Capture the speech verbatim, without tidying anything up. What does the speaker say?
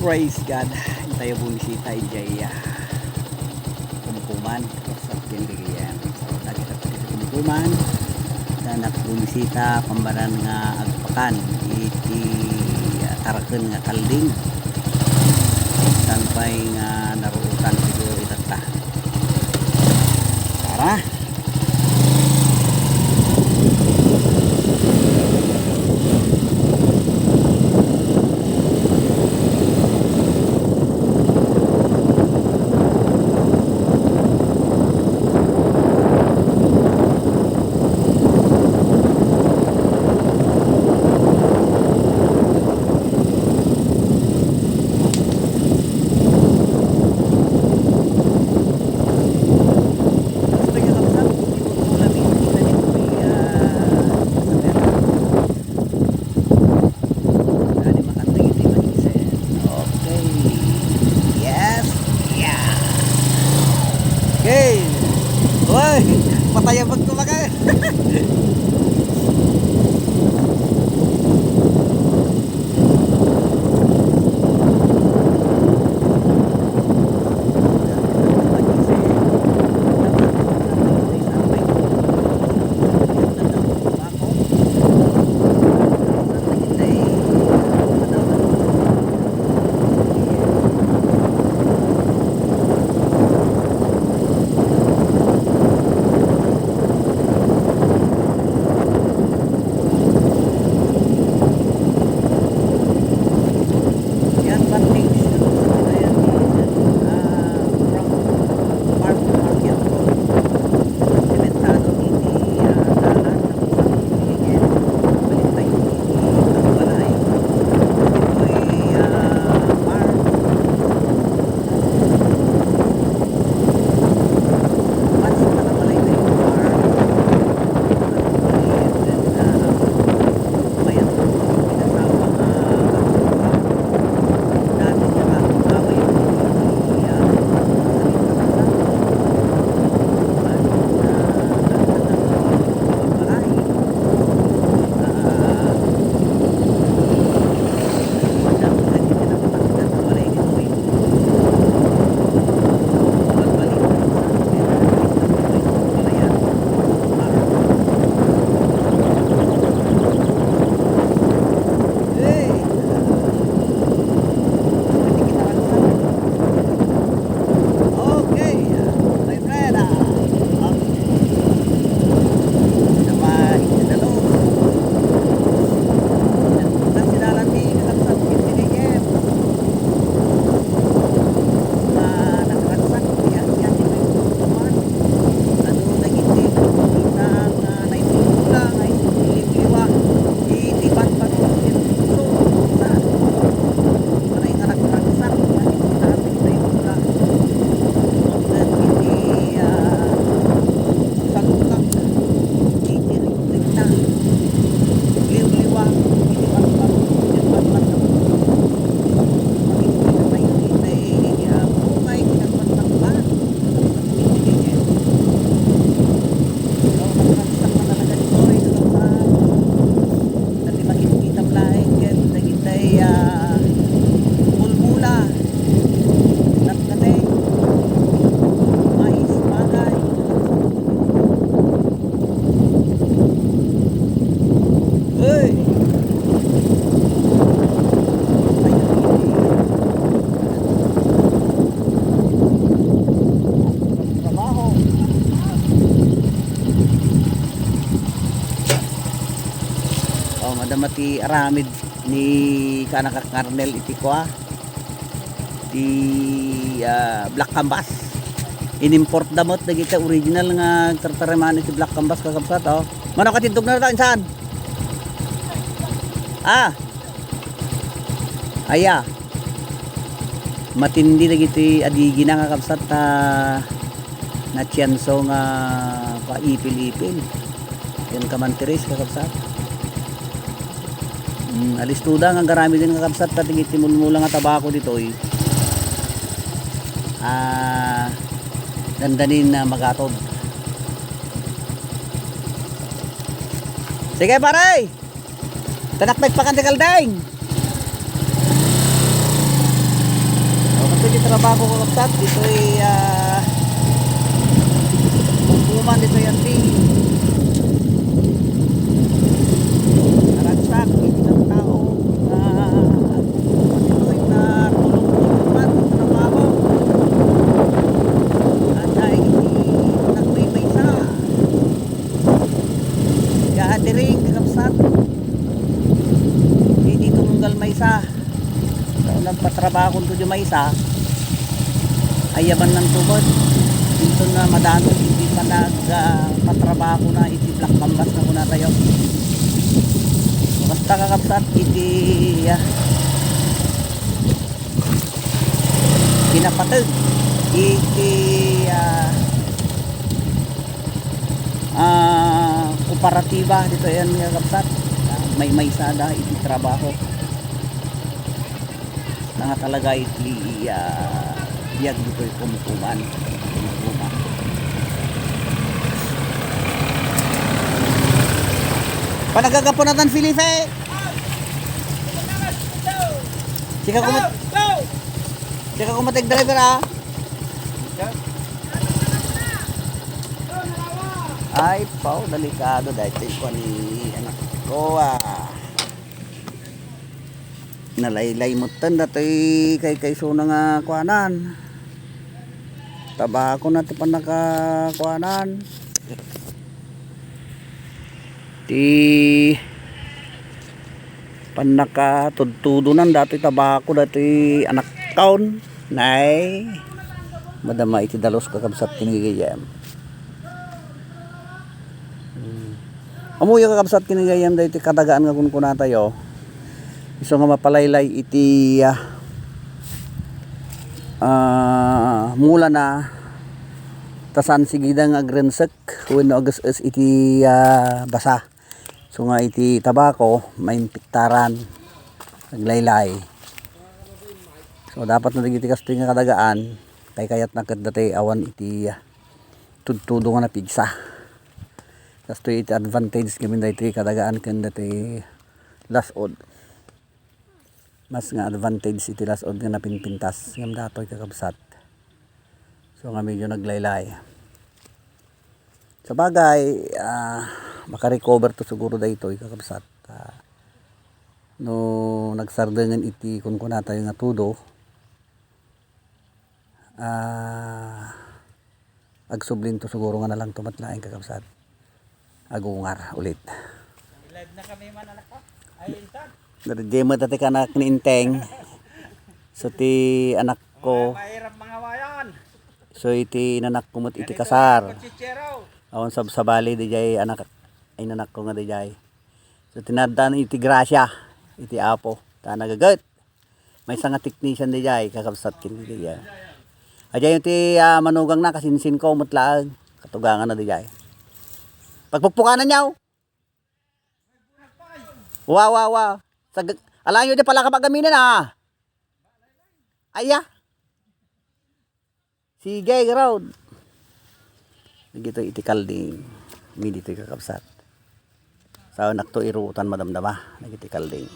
Praise God. Intayo bumisita idiay, ah, Kumkuman, Roxas, Pinrigayan. So, dagiti taga Kumkuman, ta nagbumisita, pambanan nga agpakan iti, ah, taraken nga kalding. Saan pay nga naruotan siguro itatta. Tara! Okay. Yes. Yeah. Okay. Uy, patay ang pagtumagal. Yan, banding. Ayan, ah, from farm to market. Sementado iti, ah, dalan. Ayan, balik tayo iti, ah, balay. Ito'y, ah, farm. Okay, ah, my friend, ah, okay. Sabay, sa dalo. Nagpunta sila lang ni Kakabsat Kim ni Kayem. Ah, nagragsak, iya, iya, di ba yung kuwan? Ano, naging di ba? Kita ang, ah, naitulog lang, ay, liwa. Iti banbangon ken puso, sa. Manay nga nagragsak, naging tapit na yung ka. Ket iti, ah, salukak, iti rikrik na. Liwliwa, iti banbangon, ken banbangon. Makikita tayo iti, ah, bungay, iti banbangon. Iti, iti, iti. So, nagragsak na talaga ditoy, nagragsak. Dati makikita laeng ken dagitay, ah, mulmula, natnateng, mais, pagay. Uy! Trabaho. Oh, madama ti aramid ni kanakak nga Arnel iti kua, ti, ah, black canvas. Inimport da met dagiti original nga tartariman iti black canvas, kakabsat, oh. Mano katindog na ta, insan? Ah. Aya. Matindi dagiti adigina, kakabsat, ta natsianso nga paipil-ipil. Yan kamantiris, kakabsat. Mm, alisto da nga agaramiden, kakabsat, ta dagiti mulmula nga tabako ditoy. Ah, dandanin na magatod. Sige, pare! Tanak nagpakan ti kalding. Trabaho ko, kakabsat, ditoy, ah, Kumkuman, ditoy Anli. Naragsak iti tattao nga agkumkuman ditoy, ta tulong-tulong man sa trabaho. Ania iti panagmaymaysa. Gaadiring, kakabsat. Iti tumunggal maysa. Nagpatrabaho to di maysa. Ayaban nan tumod. Dito na madano iti panag, ah, patrabaho na iti Black Mambas na kuna tayo. Basta, kakabsat, iti, ah, kinapateg iti, ah, ah, kooperatiba ditoy, kakabsat. Ah, maymaysa da iti trabaho. Nga talaga iti, ah, biag ditoy Kumkuman. Kumkuman. Panagagapunatan, Felipe! Sika kumat-, sika kumateg driver, ah. Ay, pao, delikado daytoy kuan ni anak ko, ah. Nalaylay metten datoy kaykaysona nga kuanan. Tabako na ti pannakakuanan. Ti pannakatudtudonan datoy tabako datoy anakkaon. Nay, madama iti dalus, kakabsat, ken gagayyem. Hmm. Ammoyo, kakabsat, ken gagayyem, daytoy kadagaan nga kunkunatayo. Isu nga mapalaylay iti, ah, ah, mulana, ta saan sigida nga agrensek wenno ages-es iti, ah, basa. So nga iti tabako, mainpektaran, aglaylay. So dapat na dagiti kastoy nga kadagaan, kaykayatna ket datoy awan iti, ah, tudtudo nga napigsa. Kastoy iti advantage ngamin daytoy kadagaan ken datoy lasod. Mas nga advantage iti lasod nga napinpintas ngem datoy, kakabsat. So nga medyo naglaylay. Sabagay, ah, makarecover to siguro daytoy, kakabsat. Ah, no nagsardengen iti kunkunatayo nga tudo, ah, agsublinto siguro nga nalangto met laeng, kakabsat. Agungar ulit. Live na kami man, anak ko. Ay, insan. Dadi met ti kanak ni Inteng. So ti anak ko. Mahirap mangawayan. So iti inanak ko met iti kasar. Kutsitsero. Awan sabsabali dijay anak, ay, inanak ko nga dijay. So tinaddan iti grasya iti Apo. Ta nagaget. Maysa nga technician dijay, kakabsat, ken dijay. Adiay ti, ah, manugangna, kasinsin ko met laeng. Katuganganna dijay. Pagpukpukanan niya, oh. Wa, wa, wa. Sag-, alayo di pala ka pagaminana, ah. Aya. Sige, garud. Dagitoy iti kalding. Dagitoy, kakabsat. Saannak to irutan madamdama. Dagiti kalding.